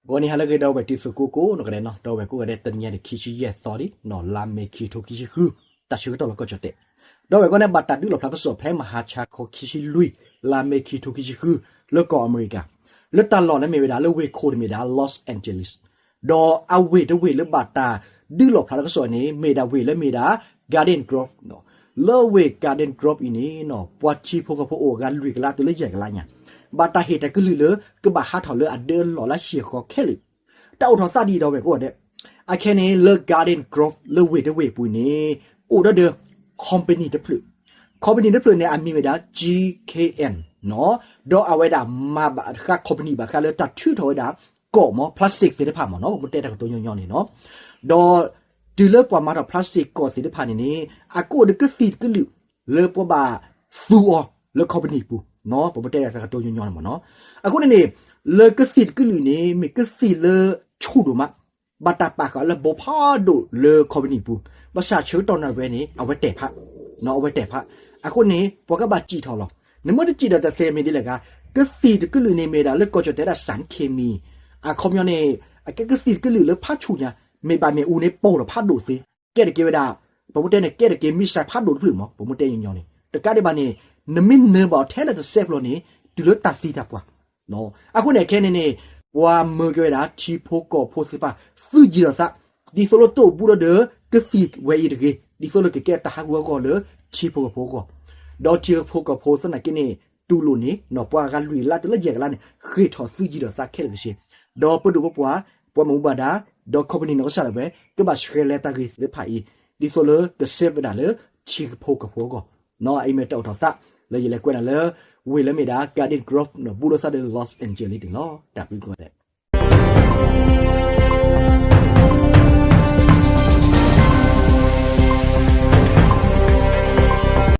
ဂီၤနံၤဟါလၢအဂ့ၤ ဒီပုၢ်ဝဲၢ်တံၤသကိးကိးဂၤဒဲးနီၤ, ဒီပုၢ်ဝဲၢ်ကိးဂၤဒဲး တနံၤအံၤန့ၣ် ခံဆံယဲၢ်သီဒံးနီၤ, လါမ့ၤ ခံထိခံဆံဃု, တၢ်ဆၢကတီၢ်လၢကီၢ်ကၠီၣ်တဲာ်, ဒီပုၢ်ဝဲၢ်ကိးဂၤဒဲး ဘၣ်တၢ်ဒုးလီၣ်ဖျါကစီၣ်ဖဲ မဟါဆါခီ ခံဆံလွံၢ်, လါမ့ၤ ခံထိခံဆံဃု, လၢကီၢ်အမဲရကၤ, လၢတၢ်လီၢ်န့ၣ်မ့ၢ်ဝဲဒၣ်လၢဝ့ၢ်ခိၣ်န့ၣ်မ့ၢ်ဒၣ် Los Angeles, ဒီးအဝ့ၢ်တဝ့ၢ်လၢဘၣ်တၢ်ဒုးလီၣ်ဖျါလၢကစီၣ်န့ၣ် မ့ၢ်ဒၣ်ဝ့ၢ်လၢမ့ၢ်ဒၣ် Garden Grove လၢဝ့ၢ် Garden Grove အံၤန့ၣ်နီၤ ပှၤထံဖိကီၢ်ဖိအိၣ်အဂၤလွံၢ်ကလးတုၤလၢယဲၢ်ကလးညါ, ဘၣ်တၢ်ဟ့ၣ်တၢ်ကလုၢ်လၢ ကဘၣ်ဟးထီၣ်လၢအဒၢအလီၢ်လၢဟံၣ်ဃီခဲလၢာ်, တၢ်အိၣ်ထီၣ်သးဒ်အံၤ ဒီပုၢ်ဝဲၢ်ကိးဂၤဒဲး, အခဲန့ၣ် လၢ Garden Grove လၢဝ့ၢ်တဝ့ၢ်အပူၤန့ၣ် အိၣ်ဒီးဒီး company တဖျၢၣ်, company တဖျၢၣ်န့ၣ် အမံၤမ့ၢ်ဒၣ် G K N နီၤ, ဒီးအဝဲဒၣ်မၤဘၣ်ဃး company ဘၣ်ဃးလၢတၢ်ထုးထီၣ်ဝဲဒၣ် ကီၢ်မ့ၢ် plastic သ့ၣ်တဖၣ်မ့ၢ်နီၤ, ပမ့ၢ်တဲတၢ်ကတိၤညီညီန့ၣ်နီၤ, ဒီးတုၤလၢပှၤမၤထီၣ် plastic ကီၢ်သ့ၣ်တဖၣ်န့ၣ်န့ၣ် အကအိၣ်ဒီးကသံၣ်တကလုာ် လၢပှၤဘၣ်သူအီၤလၢ company အပူၤ, ပမ့ၢ်တဲတၢ်ကတိၤညီညီန့ၣ်မ့ၢ်နီၤ, အဃိန့ၣ်န့ၣ် လၢကသံၣ်တကလုာ်န့ၣ် မ့ၢ်ကသံၣ်လၢဆူၣ်ဒိၣ်မး, ဘၣ်တၢ်ပာ်ဃာ်လၢဘိဖးဒိၣ်လၢ company အပူၤ, ဘၣ်ဆၣ်ဆၢကတီၢ်နၣ်ရံၣ်ဝဲန့ၣ် အဝဲတဲာ်ဖး, အဝဲတဲာ်ဖး, အဃိန့ၣ် ပှၤကဘၣ်စံၣ်ထီၣ်လီၤ, နမ့ၢ်တစံၣ်ဒီးတသ့မ့ၢ်ဒ်လဲၣ်ဂ့ၤ, ကသံၣ်တကလုာ်န့ၣ်မ့ၢ်ဒၣ်လၢကီၢ်ကၠီၣ်တဲာ်ဒၣ် စၣ်ခ့မံၤ, အခီပညီန့ၣ် အကဲကသံၣ်တကလုာ်လၢဖးဆူၣ်ညါ, မ့ၢ်ဘၣ်မ့ၣ်အူန့ၣ် ပိၢ်ထီၣ်ဖးဒိၣ်သ့, ကဲတက့ၢ်ဝဲဒၣ်, ပမ့ၢ်တဲန့ၣ် ကဲတက့ၢ် missile ဖးဒိၣ်တဖျၢၣ်မ့ၢ် ပမ့ၢ်တဲညီညီန့ၣ်, တကးဒံးဘၣ်န့ၣ် နမ့ၢ်နၢၤဘၣ်အီၤထဲလၢတစဲးဖျိးန့ၣ် တုၤလၢတၢ်သံတၢ်ပှၢ် အဃိန့ၣ် ခဲန့ၣ်န့ၣ် ပှၤမၢက့ၤဝဲဒၣ် ထံဖိကီၢ်ဖိသ့ၣ်တဖၣ် သုးယံၤဒီးသး, ဒ်သိးလၢတအိၣ်ဘူးဒီးဒီး ကသံၣ်ဝဲအံၤတဂ့ၤ, ဒ်သိးလၢကကဲတၢ်ဟးဂီၤအဂီၢ်လၢ ထံဖိကီၢ်ဖိအဂီၢ်, ဒီးထံဖိကီၢ်ဖိသနာ်က့န့ၣ် တူၢ်လိာ်န့ၣ် ပှၤအဂၤလွံၢ်ကလးတုၤလၢယဲၢ်ကလးန့ၣ် ဃ့ၢ်ထီၣ်သုးယံၤဒီးသးခဲလၢာ်ကဆ့, ဒီးပဒိၣ်ပပှၢ်, ပှၤမ့ၢ်မူဘၣ်ဒါ, ဒီး company နီၢ်ကစၢ်ဒၣ်ဝဲ ကဘၣ်ဆှဲလဲတၢ်ဂ့ၢ်သ့ၣ်တဖၣ်အံၤ, ဒ်သိးလၢက save ဝဲဒၣ်လၢ ထံဖိကီၢ်ဖိအဂီၢ်, အံၤမ့ၢ်တၢ်အိၣ်ထီၣ်သး လၢယလဲၤကွဲးနၤလၢ ဝ့ၢ်လၢမ့ၢ်ဒၣ် Garden Grove ဘူးလိာ်သးဒီး Los Angeles န့ၣ်လီၤ. တၢ်ဘျုးကိးဂၤဒဲး.